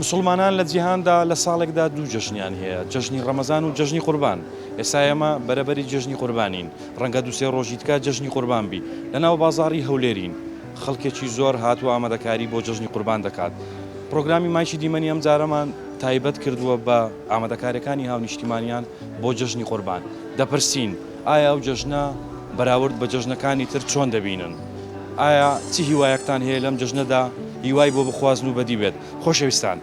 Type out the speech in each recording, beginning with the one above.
مسوڵمانان لە جیهاندا لە ساڵێکدا دوو جەژنیان هەیە، جەژنی ڕەمەزان و جەژنی قوربان. ئێستا ئێمە بەرەبەری جەژنی قوربانین، ڕەنگە دوو سێ ڕۆژی دیکە جەژنی قوربان بی. لەناو بازاڕی هەولێرین، خەڵکێکی زۆر هاتووە ئامادەکاری بۆ جەژنی قوربان دەکات. پڕۆگرامی مایکی دیمەنی ئەمجارەمان تایبەت کردووە بە ئامادەکارییەکانی هاونیشتیمانیان بۆ جەژنی قوربان. دەپرسین ئایا ئەو جەژنە بەراورد بە جەژنەکانی تر چۆن دەبینن؟ ئایا چ هیوایەکتان هەیە لەم جەژنەدا هیوای بۆ بخوازن و بەدی بێت؟ خۆشەویستان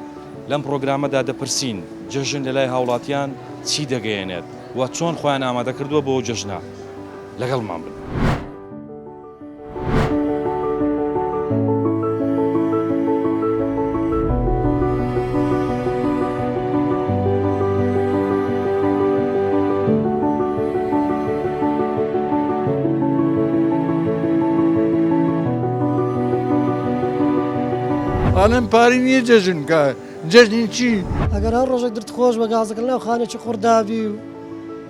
لەم پڕۆگرامەدا دەپرسین جەژن لەلای هاوڵاتیان چی دەگەیەنێت و چۆن خۆیان ئامادە کردووە بۆ جەژنە؟ لەگەڵمان بن. ئەڵێم پارەی نییە جەژن کا جەژنی چی؟ ئەگەر هەر ڕۆژێک درت خۆش بە گازەکە لەناو خانێکی قوڕدابی و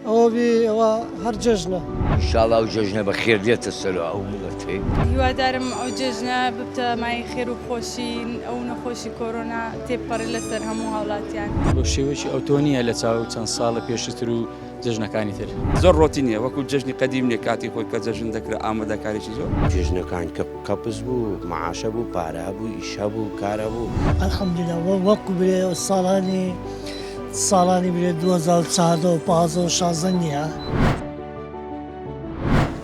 ئەوە بی ئەوە هەر جەژنە. ئیشاڵا ئەو جەژنە بە خێر دێتە سەرۆ ئەو میڵەتەی. هیوادارم ئەو جەژنە ببتە مایەی خێر و خۆشی ئەو نەخۆشی کۆرۆنا تێبپەڕێ لەسەر هەموو هاوڵاتیان. بەو شێوەیەکی ئەوتۆ نییە لە چاو چەند ساڵە پێشووتر و جەژنەکانی تر. زۆر ڕۆتینیە وەکو جەژنی قەدیم نیە کاتی خۆی کە جەژن دەکرا ئامادەکاریی زۆر. جەژنەکان کە کەپس بوو مەعاش هەبوو پارە هەبوو ئیش هەبوو کار هەبوو. الحمدللە وەکو برێ ساڵانی ساڵانی برێ 2014 و 15 و 16 نییە.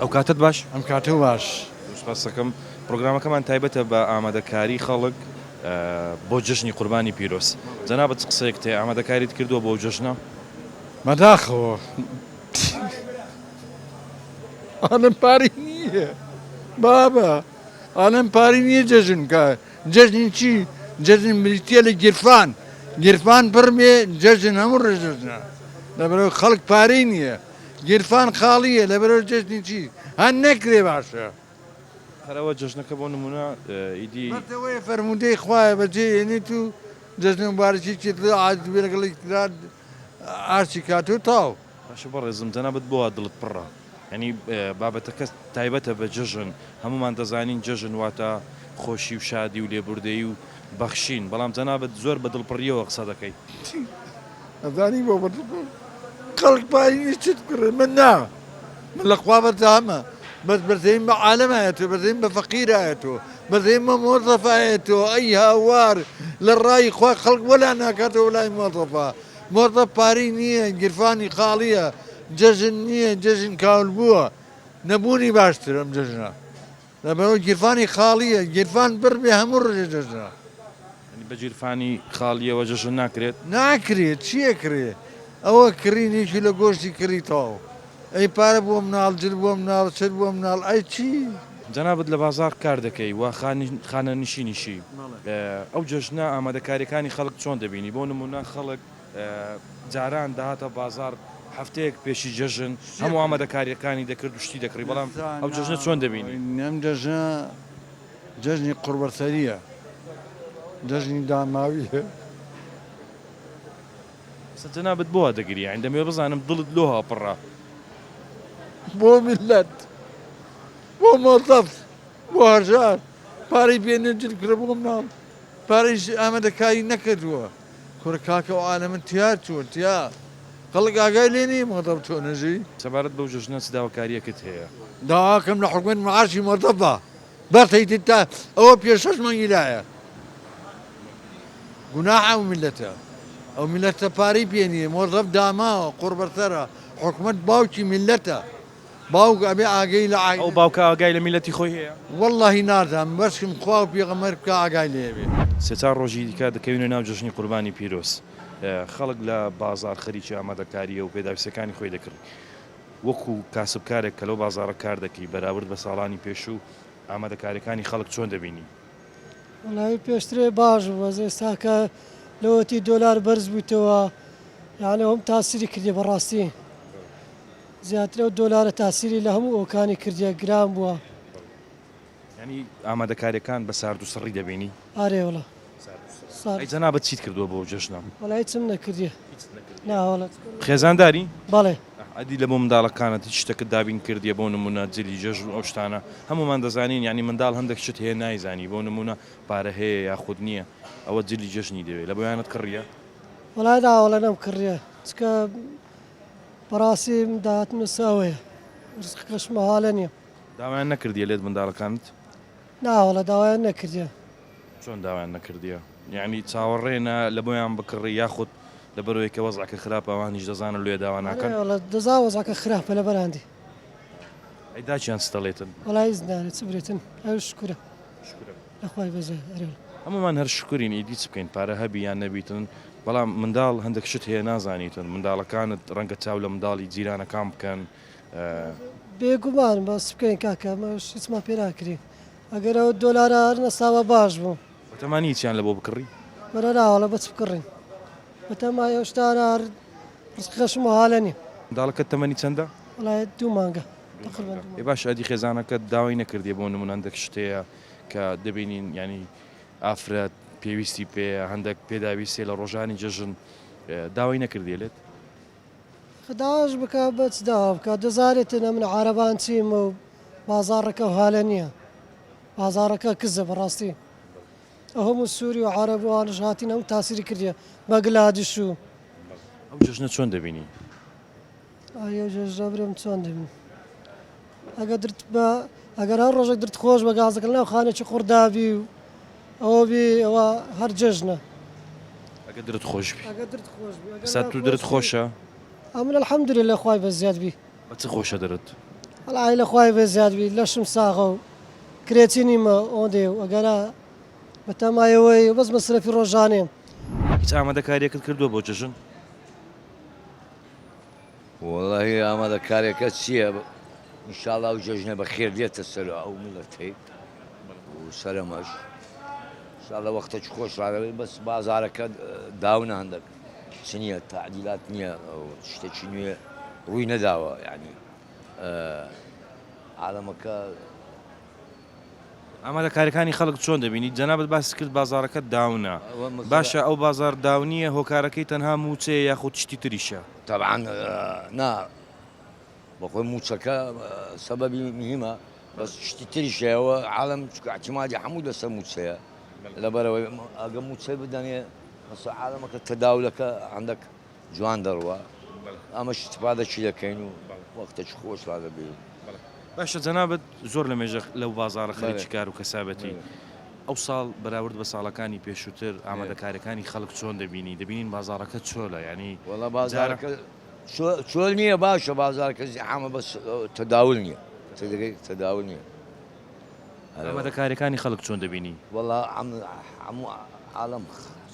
ئەو کاتەت باش. ئەم کاتەو باش. سوپاست دەکەم. پڕۆگرامەکەمان تایبەتە بە ئامادەکاری خەڵک بۆ جەژنی قوربانی پیرۆز. جەنابت چ قسەیەکت هەیە؟ ئامادەکاریت کردووە بۆ ئەو جەژنە؟ بەداخەوە ئەڵێم پارەی نییە بابە ئەڵێم پارەی نییە جەژن کا جەژنی چی جەژن بریتە لە گیرفان گیرفان پڕ بێ جەژن هەموو ڕۆژ جەژنە لەبەرەوە خەڵک پارەی نییە گیرفان خاڵیە لەبەرەوە جەژنی چی هەر نەکرێ باشە. هەر ئەوە جەژنەکە بۆ نموونە ئیدی. بەس ئەوەیە فەرموودەی خوایە بەجێ ئێنیت و جەژنە موبارەکی چێتر عاجز بێ لەگەڵ یەکترا ئاشتی کات و تاو. باشە بەڕێزم جەنابت بۆ وا دڵت پڕە یانی بابەتەکە تایبەتە بە جەژن هەموومان دەزانین جەژن واتە خۆشی و شادی و لێبوردەیی و بەخشین بەڵام جەنابت زۆر بە دڵپڕیەوە قسە دەکەی. ئەزانی بۆ بە دڵپڕ خەڵک پارەی نیە چت بکڕێ من نا من لە خوا بەزامە بەس بەزەیم بە عالەم ئایەتەوە بەزەیم بە فەقیر ئایەتەوە بەزەیم بە مۆزەف ئایەتەوە ئەی هاوار لە ڕای خوا خەڵک وەلا ناکاتەوە لای مۆزەفا مۆزەف پارەی نییە گیرفانی خاڵیە جەژن نییە جەژن کاول بووە نەبوونی باشترە ئەم جەژنە. لەبەرئەوەی گیرفانی خاڵییە، گیرفان پڕ بێ هەموو ڕۆژێ جەژنە. یانی بە گیرفانی خاڵییەوە جەژن ناکرێت؟ ناکرێت، چی ئەکرێ؟ ئەوە کڕین یەکی لە گۆشتی کڕی تەواو. ئەی پارە بۆ مناڵ، جل بۆ مناڵ، شت بۆ مناڵ، ئەی چی؟ جەنابت لە بازاڕ کار دەکەی و خانەنشینیشی، ئەو جەژنە ئامادەکارییەکانی خەڵک چۆن دەبینی؟ بۆ نموونە خەڵک جاران دەهاتە بازاڕ هەفتەیەک پێشی جەژن هەموو ئامادەکارییەکانی دەکرد و شتی دەکڕی، بەڵام ئەو جەژنە چۆن دەبینی؟ ئەم جەژنە جەژنی قوڕبەسەرییە، جەژنی داماوییە. ئێستا جەنابت بۆ وا دەگری؟ یانی دەمەوێ بزانم دڵت لۆ وا پڕە؟ بۆ میللەت، بۆ مۆزەف، بۆ هەژار، پارەی پێ نییە جل بکڕێ بۆ مناڵ، پارەی ئامادەکاری نەکردووە. کورە کاکە ئەو عالەمە تیا چووە تیا خەڵک ئاگای لێ نییە مۆزەف چۆن ئەژی. سەبارەت بەو جەژنە چ داواکارییەکت هەیە؟ داواکەم لە حکومەت معاشی مۆزەف با بەس ئیتر تا ئەوە پێش شەش مانگی لایە گوناحە ئەو میللەتە ئەو میللەتە پارەی پێ نییە مۆزەف داماوە قوڕبەسەرە حکومەت باوکی میللەتە باوک ئەبێ ئاگەی لە ئەو باوکە ئاگای لە میللەتی خۆی هەیە؟ وەڵاهی نازانم بەشکم خوا و پێغەمبەر بکا ئاگای لێ بێ. سێ چار ڕۆژی دیکە دەکەوینە ناو جەژنی قوربانی پیرۆز. خەڵک لە بازاڕ خەریکی ئامادەکارییە و پێداویستییەکانی خۆی دەکڕی. وەکو کاسبکارێک کە لەو بازاڕە کار دەکەی، بەراورد بە ساڵانی پێشوو ئامادەکارییەکانی خەڵک چۆن دەبینی؟ وەڵایی پێشترێ باش بوو بەس ئێستاکە لەوەتی دۆلار بەرز بووتەوە یانی ئەوم تاسیری کردیە بەڕاستی. زیاتر ئەو دۆلارە تاسیری لە هەموو ئۆکانی کردیە گران بووە. یانی ئامادەکاریەکان بە سارد و سڕی دەبینی؟ ئارێ وەڵا. سارد. ئەی جەنابت چیت کردووە بۆ جەژنە؟ وەڵا هیچم نەکردیە. هیچت نەکردیە؟ نا وەڵا. خێزانداری؟ بەڵێ. ئەدی لە بۆ منداڵەکانت هیچ شتەکت دابین کردیە بۆ نمونە جلی جەژن و ئەو شتانە هەموومان دەزانین یانی منداڵ هەندێک شت هەیە نایزانی بۆ نمونە پارە هەیە یاخود نییە ئەوە جلی جەژنی دەوێ لە بۆیانت کڕیە؟ وەڵا ناوەڵا نەم کڕیە چکە بەڕاستی من داهاتم لەسەر ئەوەیە ڕزقەکەشم هەواڵە نییە. داوایان نەکردیە لێت منداڵەکانت؟ ناوەڵا داوایان نەکردیە. چۆن داوایان نەکردیە؟ یەعنی چاوەڕێنە لە بۆیان بکڕی یاخود لەبەرئەوەی کە وەزعەکە خراپە ئەوانیش دەزانن لۆیە داوا ناکەن؟ ئەرێ وەڵا دەزان وەزعەکە خراپە لەبەراندی. ئەی داکیان چ دەڵێتن؟ وەڵا هیچ نارێ چ برێتن ئەو شکورە. شکورە. لە خوای بەزێ ئەرێ وەڵا. هەموومان هەر شکورین ئیدی چ بکەین پارە هەبی یان نەبیتن بەڵام منداڵ هەندێک شت هەیە نازانیتن منداڵەکانت ڕەنگە چاو لە منداڵی جیرانەکان بکەن. بێگومان بەس چ بکەین کاکە ئەمەش هیچمان پێ ناکرێ. ئەگەر ئەو دۆلارە هەر نەساوە باش بوو. بەتەما نی چیان لەبۆ بکڕی؟ وەرە ناوەڵا بە چ بکڕین بەتەمای ئەو شتانە هەر ڕزقەکەشم وەهالە نیە. منداڵەکەت تەمەنی چەندە؟ وەڵا دوو مانگە تەقریبەن دوو مانگە. ئێ باشە ئەدی خێزانەکەت داوای نەکردیە بۆ نمونە هەندێک شت هەیە کە دەبینین یانی ئافرەت پێویستی پێیە هەندێک پێداویستیە لە ڕۆژانی جەژن داوای نەکردیە لێت؟ داواش بکا بە چ داوا بکا دەزانێتن ئەمن عارەبانچیم و بازاڕەکە وهالە نییە بازاڕەکە کزە بەڕاستی ئەو هەموو سووری و عارەب و ئەوانەش هاتین هەموو تاسیری کردیە بەگلادش و ئەو جەژنە چۆن دەبینی؟ ئای ئەو جەژنە برم چۆن دەبینم ئەگەر درت بە ئەگەر هەر ڕۆژێک درت خۆش بە گازەکە لەناو خانێکی قوڕدابی و ئەوە بی ئەوە هەر جەژنە. ئەگەر درت خۆش بی. ئەگەر درت خۆش بی. ئێستا تو درت خۆشە؟ ئەمن الحمدللە خوای بە زیاد بی. بە چ خۆشە درت؟ وەڵاهی لە خوای بە زیاد بی لەشم ساغە و کرێچی نیمە ئۆندێ و ئەگەرا بە تەمایەوەی بەس مەسرەفی ڕۆژانەیەم. هیچ ئامادەکاریەکت کردووە بۆ جەژن؟ وەڵاهی ئامادەکاریەکە چییە ئینشاڵا ئەو جەژنە بەخێر دێتە سەر ئەو میللەتەی و سەرەمەش ئینشاڵا وەختێکی خۆش ڕادەبێت بەس بازارەکە داونە هەندێک چ نییە تەعدیلات نییە شتێکی نوێ ڕووی نەداوە یعنی عالەمەکە ئامادەکاریەکانی خەڵک چۆن دەبینیت؟ جەنابت باست کرد بازاڕەکە داونە، باشە ئەو بازاڕ داونییە هۆکارەکەی تەنها مووچەیە یاخود شتی تریشە؟ تەبعەن نا، بەخۆی مووچەکە سەبەبی مهمە، بەس شتی تریش هەیە، ئەوە عالەم چونکە ئیعتیمادی هەموو لەسەر مووچەیە، لەبەرئەوەی ئەگەر مووچەی بدەنێ مەسەلەن عالەمەکە تەداولەکە هەندەک جوان دەڕوا ئەمەش استفادەشی دەکەین و وەختێکی خۆش ڕادەبێین. باشە جەنابت زۆر لە مێژە لەو بازاڕە خەریکی کار و کەسابەتی، ئەو ساڵ بەراورد بە ساڵەکانی پێشووتر ئامادەکاریەکانی خەڵک چۆن دەبینی؟ دەبینین بازاڕەکە چۆلە یانی وەڵا بازاڕەکە چۆل نییە باشە بازاڕەکە زیحامە بەس تەداول نییە تێدەگەی تەداول نییە. ئامادەکاریەکانی خەڵک چۆن دەبینی؟ وەڵا هەموو عالەم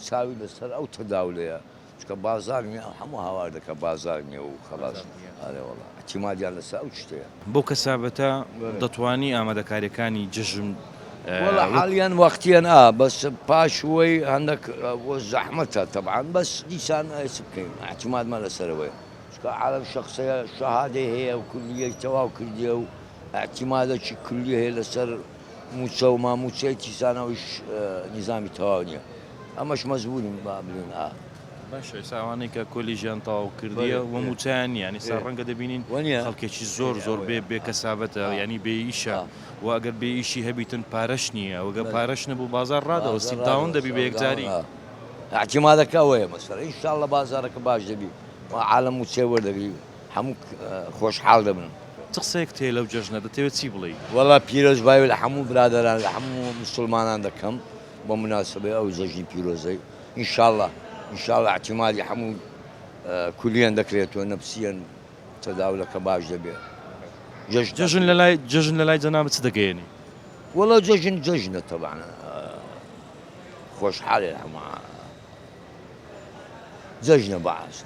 چاوی لەسەر ئەو تەداولەیە چونکە بازاڕ نیە هەموو هاوار دەکا بازاڕ نیە و خەڵاس ئەرێ وەڵا ئیعتیمادیان لەسەر ئەو شتەیە. بەو کەسابەتە دەتوانی ئامادەکاریەکانی جەژن وەڵا حالیەن وەختیەن ئا بەس پاش وەی هەندەک زەحمەتە تەبعەن بەس دیسان ئەی چ بکەین ئیعتیمادمان لەسەرەوەیە چونکە عالەم شەخسەیە شەهادەی هەیە و کولیەی تەواو کردیە و ئیعتیمادەکی کولی هەیە لەسەر موچە و ماموچەی تیسان ئەویش نیزامی تەواو نیە ئەمەش مەجبورین با بلێن ئا. باشە ئێستا ئەوانەی کە کۆلیژیان تەواو کردیە و موچەیان نیە یانی ئێستا ڕەنگە دەبینین خەڵکێکی زۆر زۆر بێ بێ کەسابەتە یانی بێ ئیشە و ئەگەر بێ ئیشی هەبیتن پارەش نییە و گەر پارەش نەبوو بازاڕ ڕادەوەستی داون دەبی بە یەکجاری. ئیعتیمادەکە ئەوەیە مەسەلەن ئینشاڵڵا بازاڕەکە باش دەبی و عالەم موچەی وەردەگری. هەموو خۆشحاڵ دەبن. چ قسەیەکت هەیە لەو جەژنە دەتەوێت چی بڵێی؟ وەڵا پیرۆزبایی لە هەموو برادەران لە هەموو موسڵمانان دەکەم بە موناسەبەی ئەو جەژنی پیرۆزەی ان شاءاللە ان شاءاللە ئیعتیمادی هەموو کولیەن دەکرێتەوە نەفسیەن تەداولەکە باش دەبێ جەژن جەژن لەلای جەژن لەلای جەنابت چ دەگەیەنی؟ وەڵا جەژن جەژنە تەبعەن خۆشحاڵین هەموو جەژنە بەعاس.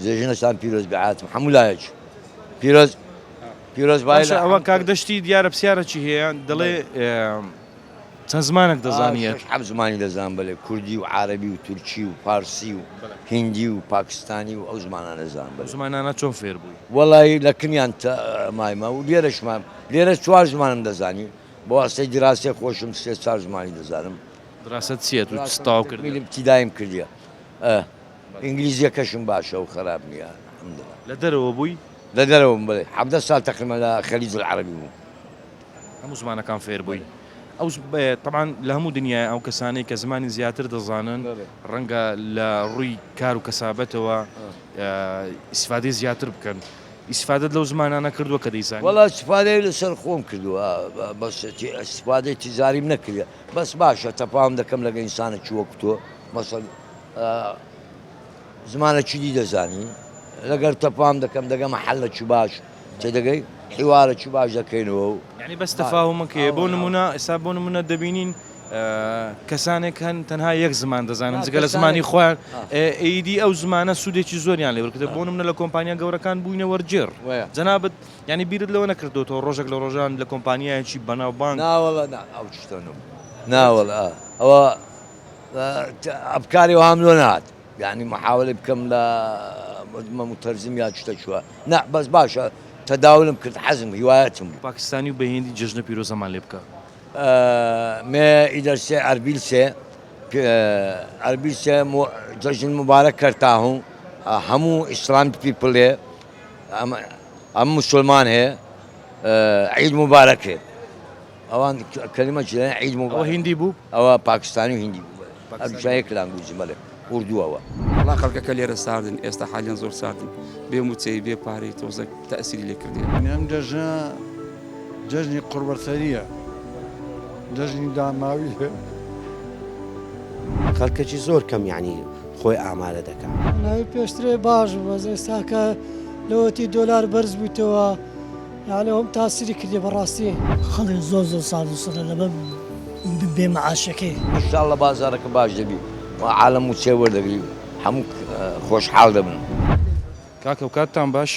جەژنتان پیرۆز بێ عاتم هەموو لایەک پیرۆز پیرۆز باشە ئەوە کاک دەشتی دیارە پرسیارەکی هەیە دەڵێ چەند زمانێک دەزانیت حەب زمانی دەزان بەێ کوردی و عربی و تورکی و فارسی و هندی و پاکستانی و ئەو زمانانە دەزان بە زمانانە چۆن فێر بووی وەڵی لە کنیان مایمە و لێرەشمان لێرە چوار زمانم دەزانی بۆ واسطەی دراسی خۆشم سێ چار زمانی دەزانم دراست چییە تو چ تەواو کردیە؟ تەکمیلی ابتدایم کردیە. ئینگلیزیەکەشم باشە و خراپ نییە الحمدلله. لە دەرەوە بووی؟ لە دەرەوە بووم بەڵێ 17 ساڵ تەقریبا لە خەلیج العەرەبی بووم. هەموو زمانەکان فێر بووی؟ ئەو تەبعەن لە هەموو دنیای ئەو کەسانەی کە زمانی زیاتر دەزانن ڕەنگە لە ڕووی کار و کەسابەتەوە ئیسفادەی زیاتر بکەن ئیسفادەت لەو زمانانە کردووە کە دەیزانی؟ وەڵا ئیسفادەی لەسەر خۆم کردووە بەس ئیسفادەی تیجاریم نەکردیە بەس باشە تەفاهم دەکەم لەگە ئینسانێکی وەکو تۆ مەسەل زمانەکی دی دەزانی لەگەر تەفاهم دەکەم دەگەمە حەلەکی باش تێدەگەی حیوارەکی باش دەکەینەوە و یعنی بەس تەفاهمەکەیە بۆ نمونە ئێستا بۆ نمونە دەبینین کەسانێک هەن تەنها یەک زمان دەزانن جگە لە زمانی خۆیان ئیدی ئەو زمانە سوودێکی زۆریان لێ وەرگرتە بۆ نمونە لە کۆمپانیا گەورەکان بووینە وەرگێڕ جەنابت یعنی بیرت لەوە نەکردوتەوە ڕۆژێک لە ڕۆژان لە کۆمپانیایەکی بەناوبانگ ناوەڵە نا ئەو شتە نەبوو ناوەڵە ئەوە ئەفکاری وام لۆ نەهات یعنی محاولە بکەم لە متەرجم یا شتە چووە نا بەس باشە تەداولم کرد حەزم هیوایەتم بوو. پاکستانی و بە هیندی جەژنە پیرۆزەمان لێ بکە. مێ ئیدەر سێ ئەربیل سێ ئەربیل سێ جەژن موبارەک کەرتا هوم هەموو ئیسلام پیپڵێ ئەم موسڵمان هەیە عید موبارەک هەیە. ئەوان کەلیمە چی دەڵێن عید ئەوە موبارەک. هیندی بوو؟ ئەوە پاکستانی و هیندی بوو هەردووکیان یەک language ن بەڵێ ئوردوو ئەوە. وەڵا خەڵکەکە لێرە ساردن ئێستا حالیان زۆر ساردن بێ موچەی بێ پارەی تۆزەک تەئسیری لێ کردیە. ئەم جەژنە جەژنی قوڕبەسەرییە، جەژنی داماوییە. خەڵکەکی زۆر کەم یانی خۆی ئامادە دەکا. وەڵایی پێشترێ باش بوو بەس ئێستاکە لەوەتی دۆلار بەرز بوویتەوە یانی ئەوم تاسیری کردیە بەڕاستی. خەڵک زۆر زۆر سارد و سڕە لەبەر بێ مەعاشەکەی. ان شاء اللە بازاڕەکە باش دەبی و عالەم موچەی وەردەگری و هەموو خۆشحاڵ دەبن. کاکە کاتتان باش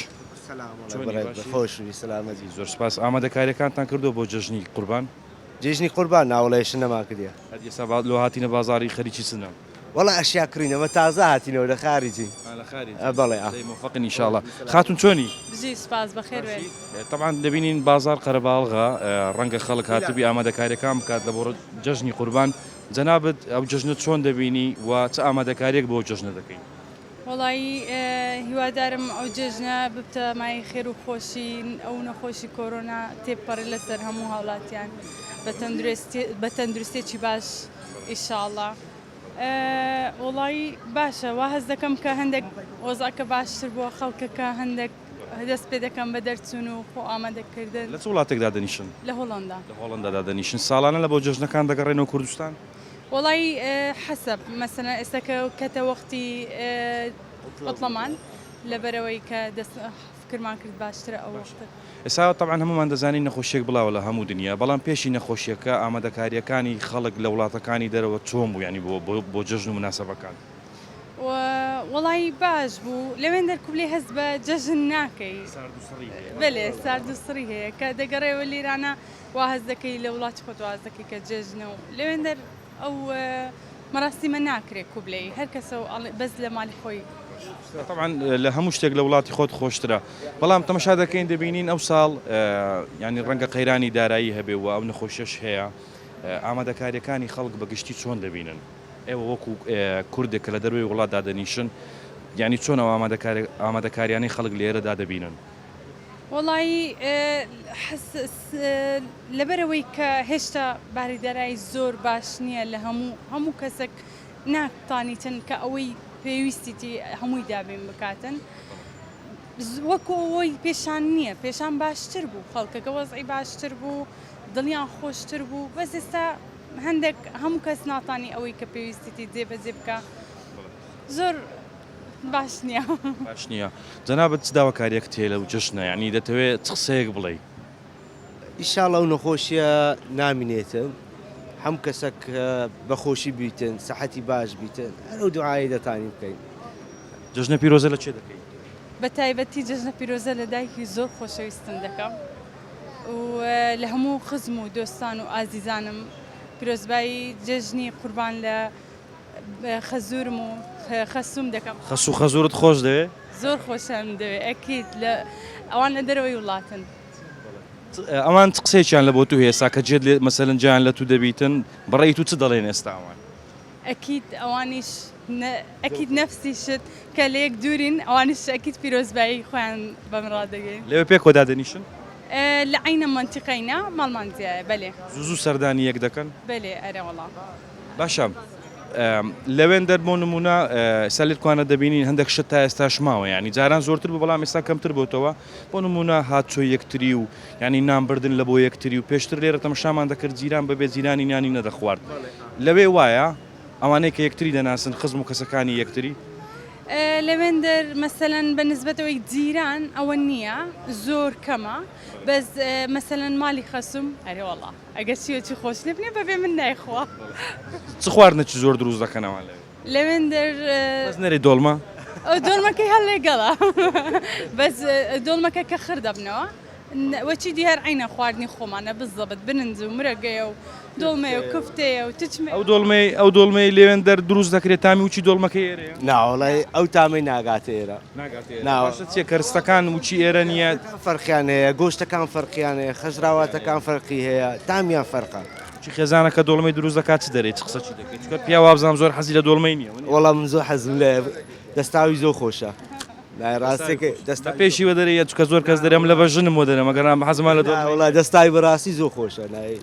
خۆش بی سەلامەت بی. زۆر سوپاس ئامادەکاریەکانتان کردووە بۆ جەژنی قوربان؟ جێژنی قوربان ناوەڵا ئێشە نەمان کردیە. هەر ئێستا با لۆ هاتینە بازاڕی خەریکی چنە؟ وەڵا ئەشیا کڕینە مە تازە هاتینەوە لە خاریجین. ئا لە خاریجین. ئە بەڵێ ئا. دەی مۆفەقن ئینشاڵا. خاتوون چۆنی؟ بژی سوپاس بەخێر بێن. باشی؟ تەبعەن دەبینین بازاڕ قەرەباڵغە ڕەنگە خەڵک هاتبی ئامادەکاریەکان بکات لە بۆ جەژنی قوربان. جەنابت ئەو جەژنە چۆن دەبینی و چ ئامادەکاریەک بۆ جەژنە دەکەی؟ وەڵایی هیوادارم ئەو جێژنە ببتە مایەی خێر و خۆشی ئەو نەخۆشی کۆرۆنا تێبپەڕێ لەسەر هەموو هاوڵاتیان بە تەندروستێکی باش ئیشاڵا وەڵایی باشە وا هەست دەکەم کە هەندێک وەزعەکە باشتر بووە خەڵکەکە هەندێک دەست پێ دەکەم بە دەرچوون و خۆ ئامادەکردن. لە چ وڵاتێک دادەنیشن؟ لە هۆڵەندا. لە هۆڵەندا دادەنیشن. ساڵانە لە بۆ جەژنەکان دەگەڕێنەوە کوردستان؟ وەڵایی حەسەب مەسەلەن ئێستا کە کەتە وەختی عوتڵەمان لەبەرئەوەی کە دەست فکرمان کرد باشترە ئەو وەختە. ئێستا تەبعەن هەموومان دەزانین نەخۆشیەک بڵاوە لە هەموو دنیا بەڵام پێشی نەخۆشیەکە ئامادەکاریەکانی خەڵک لە وڵاتەکانی دەرەوە چۆن بوو یانی بۆ بۆ جەژن و موناسەبەکان؟ وەڵایی باش بوو لەوێندەر کوبلێ هەست بە جەژن ناکەی سارد و سڕی هەیە بەلێ سارد و سڕی هەیە کە دەگەڕێوە لێرانە وا هەست دەکەی لە وڵاتی خۆت وا هەست دەکەی کە جێژنە و لەوێندەر ئەو مەراسیمە ناکرێ کوبلەی هەر کەسە و ئەڵێ بەس لە مالی خۆی. تەبعەن لە هەموو شتێک لە وڵاتی خۆت خۆشترە بەڵام تەمەشا دەکەین دەبینین ئەو ساڵ یانی ڕەنگە قەیرانی دارایی هەبێ و ئەو نەخۆشیەش هەیە ئامادەکاریەکانی خەڵک بە گشتی چۆن دەبینن ئێوە وەکو کوردێک کە لە دەروەی وڵات دادەنیشن یانی چۆن ئەو ئامادەکاریانەی خەڵک لێرەدا دەبینن؟ وەڵایی لەبەرئەوەی کە هێشتا باری دارایی زۆر باش نییە لە هەموو هەموو کەسێک ناتانیتن کە ئەوەی پێویستیتی هەمووی دابین بکاتن وەکو ئەوەی پێشان نییە پێشان باشتر بوو خەڵکەکە وەزعی باشتر بوو دڵیان خۆشتر بوو بەس ئێستا هەندێک هەموو کەس ناتانی ئەوەی کە پێویستیتی جێبەجێ بکە زۆر باش نییە. باش نییە. جەنابت چ داواکاریەکت هەیە لەو جەژنە یانی دەتەوێ چ قسەیەک بڵێی؟ ئیشاڵا ئەو نەخۆشیە نامینێتن هەموو کەسەک بەخۆشی بیتن سەحەتی باش بیتن هەر ئەو دوعایەی دەتانین بکەین. جەژنە پیرۆزە لە کێ دەکەی؟ بە تایبەتی جەژنە پیرۆزە لە دایکی زۆر خۆشەویستم دەکەم و لە هەموو خزم و دۆستان و ئازیزانم پیرۆزبایی جەژنی قوربان لە خەزورم و خەسوم دەکەم. خەسوو خەزورت خۆش دەوێ؟ زۆر خۆشم دەوێ ئەکید لە ئەوان لە دەرەوەی وڵاتن. ئەوان چ قسەیەکیان لە بۆ تو هەیە ئێستا کە جێت لێ مەسەلەن جێیان لە تو دەبیتن بەڕەئی تو چ دەڵێن ئێستا ئەوان؟ ئەکید ئەوانیش ئەکید نەفسی شت کە لە یەک دوورین ئەوانیش ئەکید پیرۆزبایی خۆیان بە من ڕادەگەین. لەوێ پێکەوە دادەنیشن؟ لە عەینە مەنتیقەینا ماڵمان جیایە بەلێ. زوو زوو سەردانی یەک دەکەن؟ بەلێ ئەرێ وەڵا. باشە لەوێندەر بۆ نموونە ئێستا لێرکوانە دەبینین هەندێک شت تا ئێستاش ماوە یانی جاران زۆرتر بوو بەڵام ئێستا کەمتر بۆتەوە بۆ نموونە هاتچۆی یەکتری و یانی نان بردن لە بۆ یەکتری و پێشتر لێرە تەمەشامان دەکرد جیران بەبێ جیرانی نانی نەدەخوارد لەوێ وایە ئەوانەی کە یەکتری دەناسن خزم و کەسەکانی یەکتری؟ لەوێندەر مەسەلەن بە نسبەت ئەوەی جیران ئەوە نییە زۆر کەمە بەس مەسەلەن مالی خەسوم ئەرێ وەڵا ئەگەر چیەکی خۆش لێ بنێ بەبێ من نایخوا. چ خواردنێکی زۆر دروست دەکەن ئەوان لەوێ؟ لەوێندەر. بەس نەرێ دۆڵمە؟ دۆڵمەکەی هەر لەگەڵە بەس دۆڵمەکە کە خڕ دەبنەوە وەچی دی هەر عەینە خواردنی خۆمانە بزەبت برنج و مرەگەیە و دۆڵمەیە و کفتەیە و تچمەیە. ئەو دۆڵمەی ئەو دۆڵمەی لەوێندەر دروست دەکرێت تامی وچی دۆڵمەکەی ئێرەیە؟ ناوەڵای ئەو تامەی ناگاتە ئێرە. ناگاتە ئێرە. باشە چیە کەرستەکان وچی ئێرە نییە؟ فەرقیان هەیە گۆشتەکان فەرقیان هەیە خەزراواتەکان فەرقی هەیە تامیان فەرقە. چی خێزانەکە دۆڵمەی دروست دەکات چ دەرێی چ قسەکی دەکەی چونکە پیاو وابزانم زۆر حەزی لە دۆڵمەی نییە وەنیە؟ وەڵا من زۆر حەزم لێیە دەستاوی زۆر خۆشە ڕاستەکەی دەستا پێشی وە دەرێ چونکە زۆر کەس دەرێ من لە بە ژنم وە دەرێم ئەگەر نا حەزمان لە دۆڵمەی وەڵا دەستاوی بەڕاستی زۆر خۆشە نای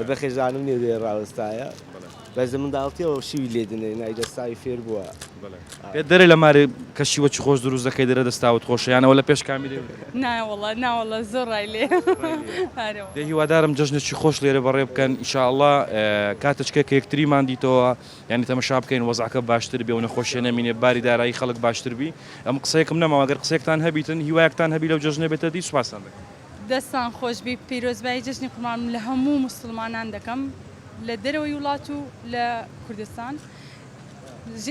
بە خێزانم نیە لێ ڕاوەستایە بەس لە منداڵتیەوە شیوی لێ دنێ نای دەستاوی فێر بووە. پێت دەرێ لە مارێ کە شیوەکی خۆش دروست دەکەی دەرێ دەستاوت خۆشە یان ئەوە لە پێش کامیرەی ناوەڵا ناوەڵا زۆر ڕای لێ ئارەوە. دەی هیوادارم جەژنێکی خۆش لێرە بەڕێ بکەن ان شاء اللە کاتەچکە کە یەکتریمان دیتەوە یانی تەمەشا بکەین وەزعەکە باشتر بێ و نەخۆشیە نەمینێ باری دارایی خەڵک باشتر بی ئەم قسەیەکم نەماوە گەر قسەیەکتان هەبیتن هیوایەکتان هەبی لەو جەژنە بێتە دی سوپاستان دەکەم. دەستان خۆشبی پیرۆزبایی جەژنی قوربان لە هەموو موسڵمانان دەکەم لە دەرەوەی وڵات و لە کوردستان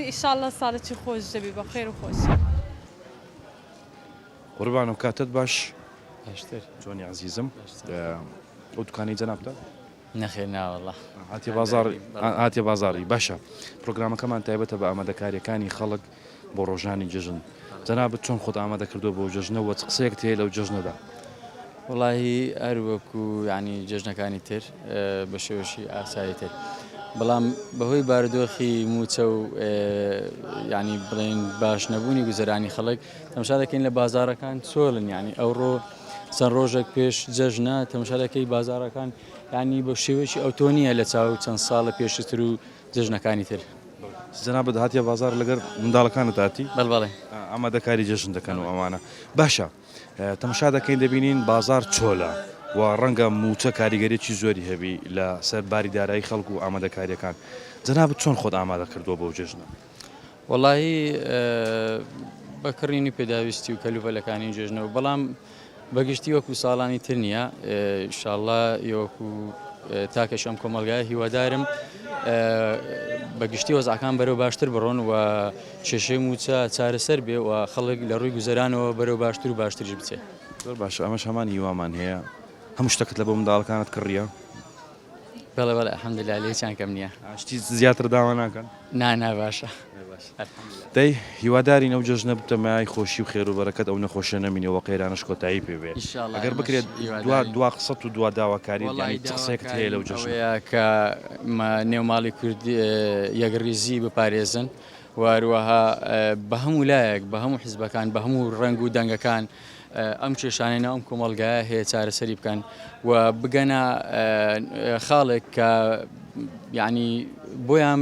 ئیشاڵڵە ساڵێکی خۆش دەبی بە خێر و خۆشی. قوربانم کاتت باش. باشتر. چۆنی عەزیزم ئەو دوکانەی جەنابتە؟ نەخێر ناوەڵا. هاتیە بازاڕ هاتیە بازاڕی باشە پرۆگرامەکەمان تایبەتە بە ئامادەکاریەکانی خەڵک بۆ ڕۆژانی جەژن جەنابت چۆن خۆت ئامادە کردووە بۆ جەژنە وە چ قسەیەکت هەیە لەو جەژنەدا؟ وەڵاهی هەر وەکو یانی جەژنەکانی تر بە شێوەشی ئاسایی تر بەڵام بەهۆی بارودۆخی موچە و ینی بڵێن باش نەبوونی گوزەرانی خەڵک تەمشا دەکەین لە بازارەکان چۆلن ینی ئەوڕۆ چەند ڕۆژێک پێش جەژنە تەمشا دەکەی بازارەکان ینی بە شێوەیەکی ئەوتۆ نییە لە چاو چەند ساڵە پێشتر و جەژنەکانی تر. جەنابت هاتیە بازاڕ لەگەر منداڵەکانت هاتی؟ بەڵ بەڵێ. ئامادەکاری جەژن دەکەن و ئەوانە. باشە تەمەشا دەکەین دەبینین بازاڕ چۆلە و ڕەنگە مووچە کاریگەریی زۆری هەبی لە سەر باری دارایی خەڵک و ئامادەکارییەکان. جەنابت چۆن خۆت ئامادە کردووە بۆ جەژنە؟ وەڵاهی بە کڕینی پێداویستی و کەلوپەلەکانی جێژنەوە بەڵام بەگشتی وەکو ساڵانی تر نییە ئیشاڵڵا وەکو تاکەش ئەم کۆمەلگای هیوادارم بەگشتی وەزعەکان بەرەو باشتر بڕۆن و کێشەی موچە چارەسەر بێ و خەڵک لە ڕووی گوزەرانەوە بەرەو باشتر و باشتریش بچێ. زۆر باشە ئەمەش هەمان هیوامان هەیە هەموو شتەکەت لە بۆ منداڵەکانت کڕیە؟ بەڵێ بەڵێ الحمدللە لە هیچیان کەم نییە. شتی زیاتر داوا ناکەن؟ نا نا باشە. دەی هیوادارین ئەو جەژنە ببتە مایەی خۆشی و خێر و بەرەکەت ئەو نەخۆشیە نەمینێ وە قەیرانەش کۆتایی پێ بێ ئەگەر بکرێت دوا دوا قسەت و دوا داواکاریت یانی چ قسەیەکت هەیە لەو جەژنە؟ ئەوەیە کە نێو ماڵی کورد یەکڕیزی بپارێزن و هەروەها بە هەموو لایەک بە هەموو حزبەکان بە هەموو ڕەنگ و دەنگەکان ئەم کێشانەی ناو ئەم کۆمەڵگایە هەیە چارەسەری بکەن و بگەنە خاڵێک کە یعنی بۆیان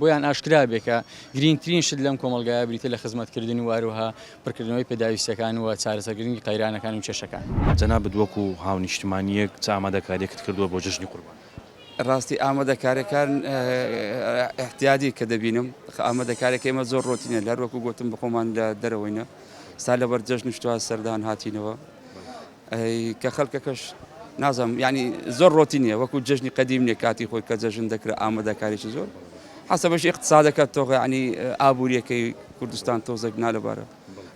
بۆیان ئاشکرا بێ کە گرینگترین شت لەم کۆمەڵگایە بریتە لە خزمەتکردن و هەروەها پڕکردنەوەی پێداویستیەکان و چارەسەرکردنی قەیرانەکان و کێشەکان. جەنابت وەکو هاونیشتمانییەک چ ئامادەکارییەکت کردووە بۆ جەژنی قوربان؟ ڕاستی ئامادەکاریەکان ئیعتیادی کە دەبینم ئامادەکاریەکە ئێمە زۆر ڕۆتینە لە هەروەکو گوتم بەخۆمان لە دەرەوەینە سا لەبەر جەژن شتوا سەردان هاتینەوە کە خەڵکەکەش نازانم ینی زۆر ڕۆتی نییە وەکو جەژنی قەدیم نیە کاتی خۆی کە جەژن دەکرا ئامادەکاریی زۆر حەسەبەش اقتصادەکە تۆغ ینی ئابوووریەکەی کوردستان تۆزێک نالەبارە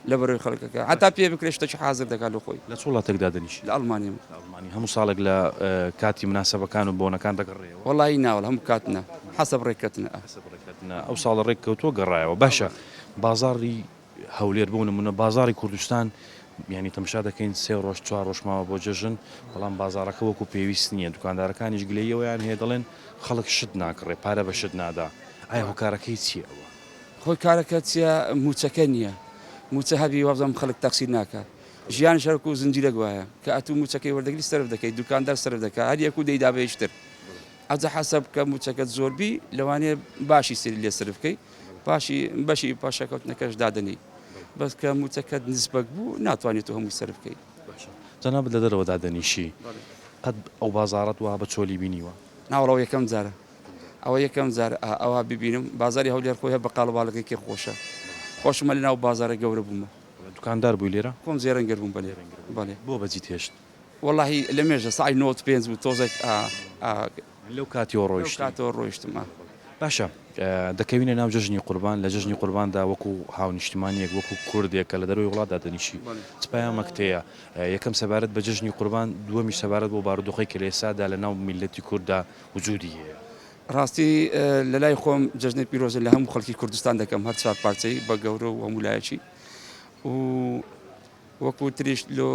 لە بەرەوەی خەڵکەکە هەتا پێ بکرێت شتێکی حازر دەکات لە خۆی. لە چ وڵاتێک دادەنیشی؟ لە ئەڵمانیا. لە ئەڵمانیا. هەموو ساڵێک لە کاتی مناسەبەکان و بۆنەکان دەگەڕێیەوە؟ وەڵایی نا وەڵا هەموو کات نا. حەسەب ڕێککەتنە. حەسەب ڕێککەتنە. ئەو ساڵە ڕێک کەوتووە گەڕایەوە. باشە بازاڕی هەولێر بۆ نموونە بازاڕی کوردستان یانی تەمشا دەکەین سێ ڕۆژ چوار ڕۆژ ماوە بۆ جەژن، بەڵام بازاڕەکە وەکو پێویست نییە، دوکاندارەکانیش گلەیی ئەوەیان هەیە دەڵێن خەڵک شت ناکڕێ، پارە بە شت نادا، ئایا هۆکارەکەی چییە ئەوە؟ هۆکارەکە چییە مووچەکە نییە، مووچە هەبی وابزانم خەڵک تەقسیر ناکا، ژیانیش هەر وەکو زنجیرەک وایە، کە ئەتوو مووچەکەی وەردەگری سەرف دەکەی، دوکاندار سەرف دەکا، هەر یەک و دەیدا بە یەکتر. ئەجە حەسەب کە مووچەکەت زۆر بی لەوانەیە باشی سری لێ سەرف بکەی پاشی بەشی پاشەکەوتنەکەش دادەنێی بەس کە مووچەکەت نسبەک بوو ناتوانێت تۆ هەمووی سەرف بکەی. باشە جەنابت لە دەرەوە دادەنیشی قەت ئەو بازاڕەت وا بە چۆلی بینیوە؟ ناوەڵا ئەوە یەکەم جارە ئەوە یەکەم جارە ئەوها ببینم بازاری هەولێر خۆی هەر بە قاڵەباڵغێکی خۆشە خۆشمە لە ناو بازارە گەورە بوومە. دوکاندار بووی لێرە؟ خۆم زێرەنگەر بووم بەلێ بەلێ. بۆ بەجیت هێشت؟ وەڵاهی لە مێژە ساڵی 95 بوو تۆزێک ئا ئا لەو کاتیەوە ڕۆیشتی؟ لەو کاتەوە ڕۆیشتم ئا. باشە دەکەوینە ناو جەژنی قوربان لە جەژنی قورباندا وەکو هاونیشتمانیەک وەکو کوردێک کە لە دەرەوەی وڵات دادەنیشی چ پەیامەکت هەیە یەکەم سەبارەت بە جەژنی قوربان دووەمیش سەبارەت بەو بارودۆخەی کە لە ئێستادا لە ناو میللەتی کورددا وجودی هەیە؟ ڕاستی لە لای خۆم جەژنی پیرۆزە لە هەموو خەڵکی کوردستان دەکەم هەر چوار پارچەی بە گەورە و هەموو لایەکی و وەکو تریش لۆ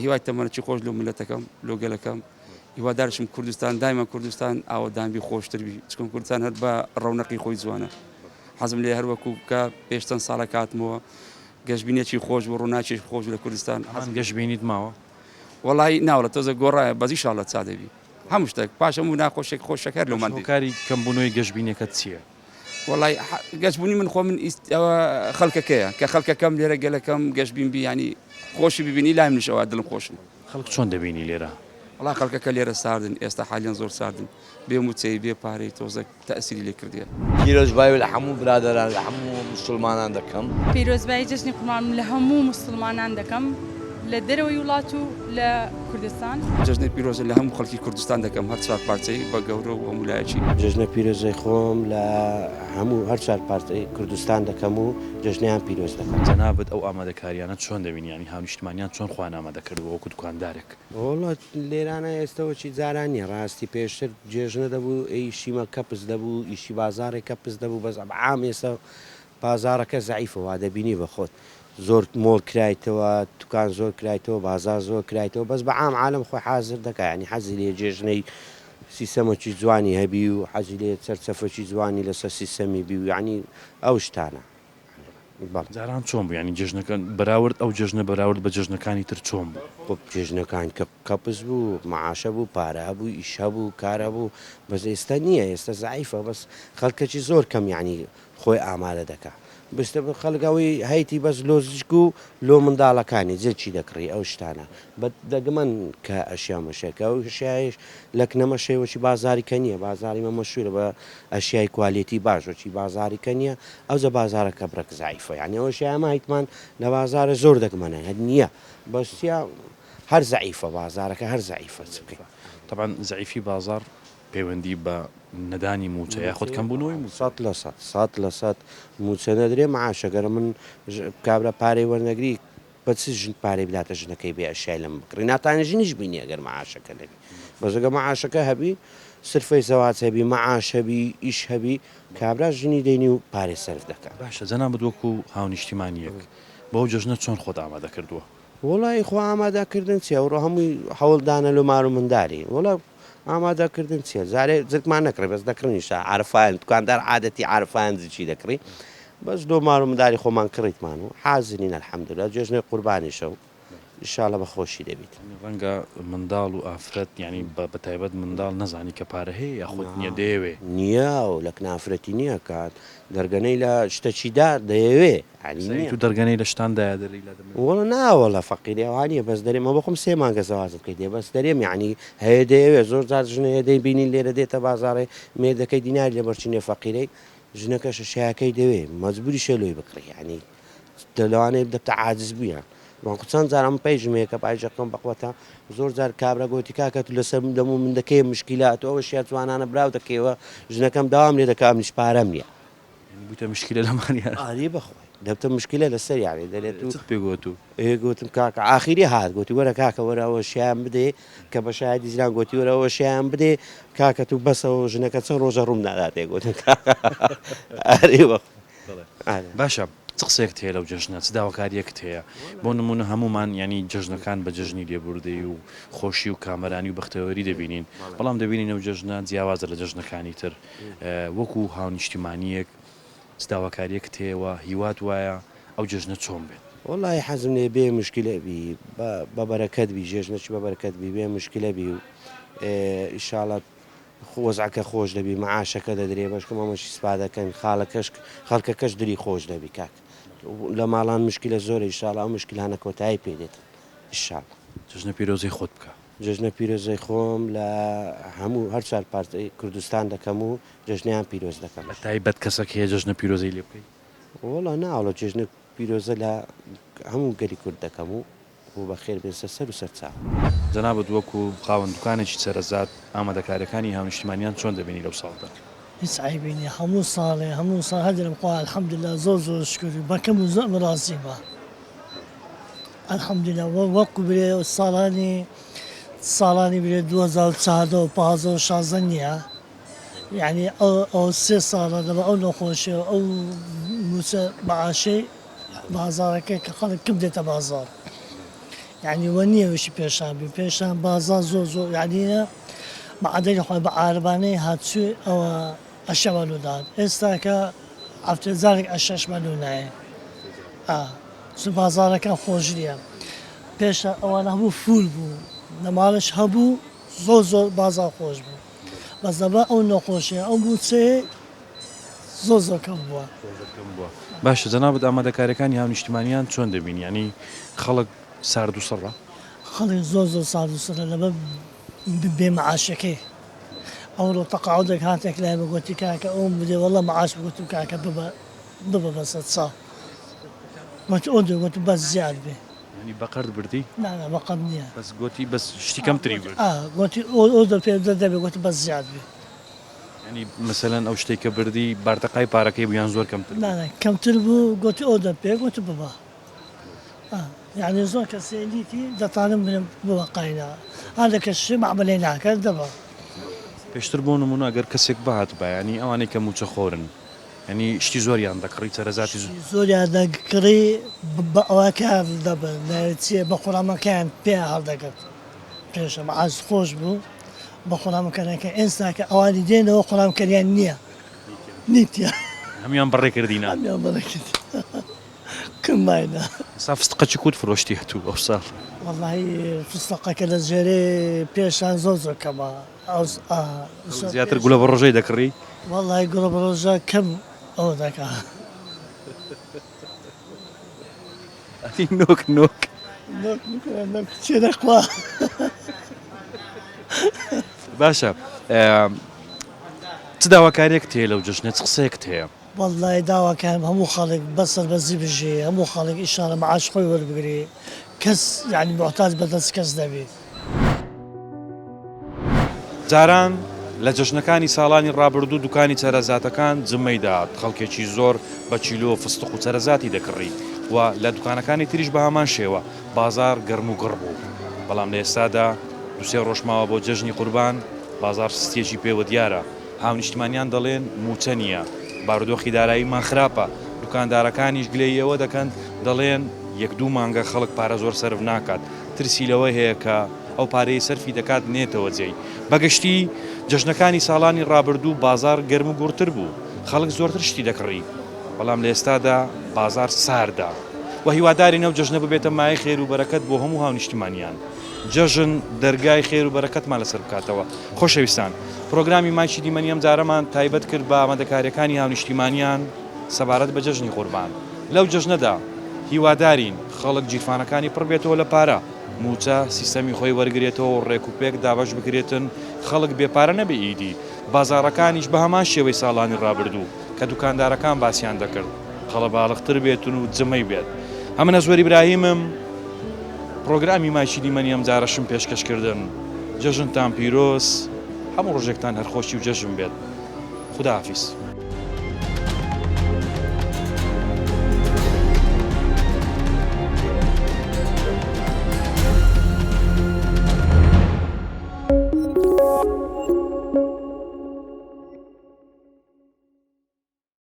هیوای تەمەنەکی خۆش لۆ میللەتەکەم لۆ گەلەکەم هیوادارشم کوردستان دایمە کوردستان ئاوەدان بی خۆشتر بی چکم کوردستان هەر بە ڕەونەقی خۆی جوانە حەزم لێ هەر وەکو کە پێش چەند ساڵە کاتمەوە گەشبینێکی خۆش بوو ڕووناکێکی خۆش لە کوردستان حەزم گەشبینیت ماوە؟ وەڵی ناوڵە تۆزە گۆڕایە بەزی شاڵە چا دەبی هەموو شتێک پاش هەموو ناخۆشێک خۆشەک هەر لۆمان دێ. هۆکاری کەمبوونەوەی گەشبینیەکەت چییە؟ وەڵای گەشبوونی من خۆ من ئەوە خەڵکەکەیە کە خەڵکەکەم لێرە گەلەکەم گەشبین بی ینی خۆشی ببینی لای منیش ئەوە دڵم خۆشن. خەڵک چۆن دەبینی لێرە؟ وەڵا خەڵکەکە لێرە ساردن ئێستا حالیان زۆر ساردن بێ موچەی بێ پارەی تۆزەک تەئسیری لێ کردیە. پیرۆزبایی لە هەموو برادەران لە هەموو موسڵمانان دەکەم. پیرۆزبایی جەژنی قوربانم لە هەموو موسڵمانان دەکەم لە دەرەوەی وڵات و لە کوردستان. جەژنە پیرۆزە لە هەموو خەڵکی کوردستان دەکەم هەر چوار پارچەی بە گەورە و هەموو لایەکی. جەژنە پیرۆزەی خۆم لە هەموو هەر چوار پارچەی کوردستان دەکەم و جەژنیان پیرۆز دەکەم. جەنابت ئەو ئامادەکاریانە چۆن دەبینی یانی هاونیشتمانیان چۆن خۆیان ئامادە کردووە وەکو دوکاندارێک؟ وەڵا لێرانە ئێستە وەکی جاران نیە ڕاستی پێشتر جێژنە دەبوو ئیشی مە کەپس دەبوو ئیشی بازاڕێ کەپس دەبوو بەس عام ئێستا بازاڕەکە زەعیفە وا دەبینی بە خۆت زۆر مۆڵ کرایتەوە دوکان زۆر کرایتەوە بازاڕ زۆر کرایتەوە بەس بە عام عالەم خۆی حازر دەکا یانی حەزی لێ جێژنەی سیسەمەکی جوانی هەبی و حەزی لێ چەرچەفەکی جوانی لەسەر سیسەمی بی و یانی ئەو شتانە بەڵێ. جاران چۆن بوو یانی جێژنەکە بەراورد ئەو جێژنە بەراورد بە جێژنەکانی تر چۆن بوو؟ خۆ جێژنەکان کە کەپس بوو معاشە بوو پارە هەبوو ئیش هەبوو کار هەبوو بەس ئێستا نییە ئێستا زەعیفە بەس خەڵکەکی زۆر کەم یانی خۆی ئامادە دەکا بستە خەڵک ئەوەی هەیتی بەس لۆ زچک و لۆ منداڵەکانی جلکی دەکڕی ئەو شتانە بە دەگمەن کە ئەشیا مەشێ کە ئەو ئەشیایش لەکنە مەشێ وەکی بازاری کە نییە بازاری مە مەشهورە بە ئەشیای کوالێتی باش وەکی بازاری کە نییە ئەوجە بازارەکە بڕەک زەعیفە یانی ئەو ئەشیایە مە هەیتمان لە بازارە زۆر دەگمەنە هەر نییە بەس چیا هەر زەعیفە بازارەکە هەر زەعیفە چ بکەین. تەبعەن زەعیفی بازاڕ پەیوەندی بە نەدانی مووچە یاخود کەمبوونەوەی مووچە. 100% 100% مووچە نەدرێ معاشە گەر من کابرا پارەی وەرنەگری بە چ ژن پارەی بداتە ژنەکەی بێ ئەشیای لەم بکڕی ناتانی ژنیش بینی ئەگەر معاشەکە نەبی بەس ئەگەر معاشەکە هەبی سرفەی زەواج هەبی معاش هەبی ئیش هەبی کابرا ژنی دەینی و پارەی سەرف دەکا. باشە جەنابت وەکو هاونیشتیمانیەک بەو جەژنە چۆن خۆت ئامادە کردووە؟ وەڵایی خۆ ئامادە کردن چیە ئەوڕۆ هەمووی هەوڵ دانە لۆ مار و منداری وەڵا ئامادە کردن چیە جارێ جلکمان نەکڕی بەس دەکڕینیشە عارفایان دوکاندار عادەتی عارفایان جلکی دەکڕی بەس لۆ مار و منداری خۆمان کڕیتمان و حازرین الحمدللە جێژنەی قوربانیشە و ئیشاڵە بە خۆشی دەبیت. ڕەنگە منداڵ و ئافرەت یانی بە تایبەت منداڵ نەزانی کە پارە هەیە یاخود نیە دەیەوێ. نیە و لەکن ئافرەتی نیە کە دەرگەنەی لە شتەکی دا دەیەوێ. سەری تو دەرگەنەی لە شتان دایە دەرێی لە دەمت. وەڵا ناوەڵا فەقیری ئەوها نیە بەس دەرێم ئەوە خۆم سێ مانگە زەواجم کردیە بەس دەرێم یەعنی هەیە دەیەوێ زۆر جار ژن هەیە دەی بینین لێرە دێتە بازاڕێ مێردەکەی دیناری لەبەر چینێ فەقیرەی ژنەکەشە شایەکەی دەوێ مەجبوریشە لۆی بکڕی یەعنی لەوانەیە دەبتە عاجز بوویان وان خو چەند جار ئەم پەیجم هەیە کە پایجەکەم بەقوەتە زۆر جار کابرا گۆتی کاکە تو لەسەر دەم و من دەکەی مشکیلە تو ئەوە شیا جوانانە براو دەکەیەوە ژنەکەم داوام لێ دەکا منیش پارەم نییە یانی بوویتە مشکیلە لە ماڵیان. ئاری بەخوای دەبتە مشکیلە لەسەر یانی دەرێ تو. چت پێ گۆتو؟ ئێ گۆتم کاکە ئاخیری هات گۆتی وەرە کاکە وەرە ئەوە شیان بدێ کە بە شایەدی جیران گۆتی وەرە ئەوە شیان بدێ کاکە تو بەسە و ژنەکە چەند ڕۆژە ڕووم ناداتێ گۆتم کاکە ئاری بەخوای. باشە. چ قسەیەکت هەیە لەو جەژنە؟ چ داواکارییەکت هەیە؟ بۆ نموونە هەموومان یانی جەژنەکان بە جەژنی لێبوردەیی و خۆشی و کامەرانی و بەختەوەری دەبینین، بەڵام دەبینین ئەو جەژنە جیاوازە لە جەژنەکانی تر. وەکو هاونیشتیمانییەک چ داواکارییەکت هەیە و هیوات وایە ئەو جەژنە چۆن بێت؟ وەڵاهی حەزم لێیە بێ موشکیلە بی بە بەرەکەت بی جێژنەکی بە بەرەکەت بی بێ موشکیلە بی و ئیشاڵا وەزعەکە خۆش دەبی معاشەکە دەدرێ بەشکم ئەمەش ئیسفادەکەن خاڵەکەش خەڵکەکەش دلی خۆش دەبی کاک لە ماڵان مشکلە زۆرە ئیشاڵا ئەو مشکلانە کۆتایی پێ دێتن ئیشاڵا. جەژنە پیرۆزەی خۆت بکە. جەژنە پیرۆزەی خۆم لە هەموو هەر چوار پارچەی کوردستان دەکەم و جەژنیان پیرۆز دەکەم. بە تایبەت کەسەک هەیە جەژنە پیرۆزەی لێ بکەی؟ وەڵا ناوەڵا جەژنە پیرۆزە لە هەموو گەلی کورد دەکەم و و بەخێر بێن سەر سەر و سەر چاو. جەنابت وەکو خاوەن دوکانێکی چەرەزات ئامادەکاریەکانی هاونیشتیمانیان چۆن دەبینی لەو ساڵدا؟ هیچ عەیبی نیە هەموو ساڵێ هەموو ساڵ هەر دەرم خوا الحمدللە زۆر زۆر شکر بەکەم و زۆر ڕازیمە الحمدللە وەکو برێ ساڵانی ساڵانی برێ 2014 و 15 و 16 نییە یعنی ئەو ئەو سێ ساڵە لەبە ئەو نەخۆشیە و ئەو موچە معاشەی بازاڕەکە کە خەڵک کم دێتە بازاڕ یعنی وە نییە وشی پێشان بی پێشان بازاڕ زۆر زۆر یعنی معادلی خۆی بە عارەبانەی هاتچوی ئەوە ئەشەوە لۆ دات ئێستاکە هەفتێ جارێک ئەشەشمە لۆ نایە ئا چون بازاڕەکە خۆش نییە پێشە ئەوانە هەموو فول بوو لە ماڵش هەبوو زۆر زۆر بازاڕ خۆش بوو بەس لەبەر ئەو نەخۆشیە ئەو موچەیە زۆر زۆر کەم بووە. زۆر زۆر کەم بووە. باشە جەنابت ئامادەکاریەکانی هاونیشتیمانیان چۆن دەبینی یانی خەڵک سارد و سڕە؟ خەڵک زۆر زۆر سارد و سڕە لەبەر بێ معاشەکەی ئەوڕۆ تەقاعودێک هاتێک لای من گۆتی کاکە ئەوم بدێ وەڵا معاش گۆتم کاکە ببە ببە بەسەر چاو گۆتی ئەو دێ گۆتم بەس زیاد بێ. یانی بەقەرد بردی؟ نا نا بەقەرد نییە. بەس گۆتی بەس شتی کەمتری برد. ئا گۆتی ئەو دە پێ دەبێ گۆتم بەس زیاد بێ. یانی مەسەلەن ئەو شتەی کە بردی بارتەقای پارەکەی بوو یان زۆر کەمتر بوو؟ نا نا کەمتر بوو گۆتی ئەو دە پێ گۆتم ببە. ئا یانی زۆر کەسێ دیتی دەتانم بنم ببە قاینا هەندێک کەسیش مەعمەلەی ناکەن دەبە. پێشتر بۆ نموونە گەر کەسێک بهاتبا یانی ئەوانەی کە مووچەخۆرن یانی شتی زۆریان دەکڕی چەرەزاتی زۆر. شتی زۆریان دەکڕی بە ئەوەکەیان دەبرد ناوی چیە بە قوڕامەکەیان پێیان هەڵدەگرت پێشە مەعاش خۆش بوو بە قوڕامەکەرەکە ئێستا کە ئەوانی دێنەوە قوڕامکەریان نییە نیتە هەموویان بەڕێ کردینە هەموویان بەڕێ کردینە کم ماینە. ئێستا فستقەکی کوت فرۆشتی ئەتوو ئەو ساڵ. وەڵاهی فستقەکە لە جێرێ پێشان زۆر زۆر کەمە. زیاتر گولە بەڕۆژەی دەکڕی؟ وەڵای گوڵە بەڕۆژە کەم ئەوە دەکا. ئەی نۆک نۆک. نۆک نۆک چێ دەخوا. باشە چ داواکاریەکت هەیە لەو جەژنە چ قسەیەکت هەیە؟ وەڵای داواکارم هەموو خەڵک بە سەربەرزی بژی هەموو خەڵک ئیشاڵە معاش خۆی وەربگری کەس یانی موحتاج بە دەست کەس نەبی. جاران لە جەژنەکانی ساڵانی ڕابردوو دوکانی چەرەزاتەکان جمەی دەهات، خەڵکێکی زۆر بە کیلۆ فستق و چەرەزاتی دەکڕی و لە دوکانەکانی تریش بە هەمان شێوە بازاڕ گەرم و گڕ بوو، بەڵام لە ئێستادا دوو سێ ڕۆژ ماوە بۆ جەژنی قوربان بازاڕ سستییەکی پێوە دیارە، هاونیشتمانیان دەڵێن مووچە نییە، بارودۆخی داراییمان خراپە، دوکاندارەکانیش گلەیی ئەوە دەکەن دەڵێن یەک دوو مانگە خەڵک پارە زۆر سەرف ناکات، ترسی لەوە هەیە کە ئەو پارەیەی سەرفی دەکات نێتەوە جێی. بەگشتی جەژنەکانی ساڵانی ڕابردوو بازاڕ گەرم و گوڕتر بوو، خەڵک زۆرتر شتی دەکڕی، بەڵام لە ئێستادا بازاڕ ساردە و هیوادارین ئەو جەژنە ببێتە مایەی خێر و بەرەکەت بۆ هەموو هاونیشتیمانیان. جەژن دەرگای خێر و بەرەکەتمان لەسەر بکاتەوە. خۆشەویستان پرۆگرامی مایکی دیمەنی ئەمجارەمان تایبەت کرد بە ئامادەکارییەکانی هاونیشتیمانیان سەبارەت بە جەژنی قوربان. لەو جەژنەدا هیوادارین خەڵک گیرفانەکانی پڕ بێتەوە لە پارە، مووچە سیستەمی خۆی وەرگرێتەوە و ڕێک و پێک دابەش بکرێتن، خەڵک بێ پارە نەبێ ئیدی. بازاڕەکانیش بە هەمان شێوەی ساڵانی ڕابردوو کە دوکاندارەکان باسیان دەکرد قەڵەباڵغتر بێتن و جمەی بێت. ئەمن ئەزوەر ئیبراهیمم، پڕۆگرامی مایکی دیمەنی ئەمجارەشم پێشکەش کردن. جەژنتان پیرۆز، هەموو ڕۆژێکتان هەر خۆشی و جەژن بێت. خوداحافیز.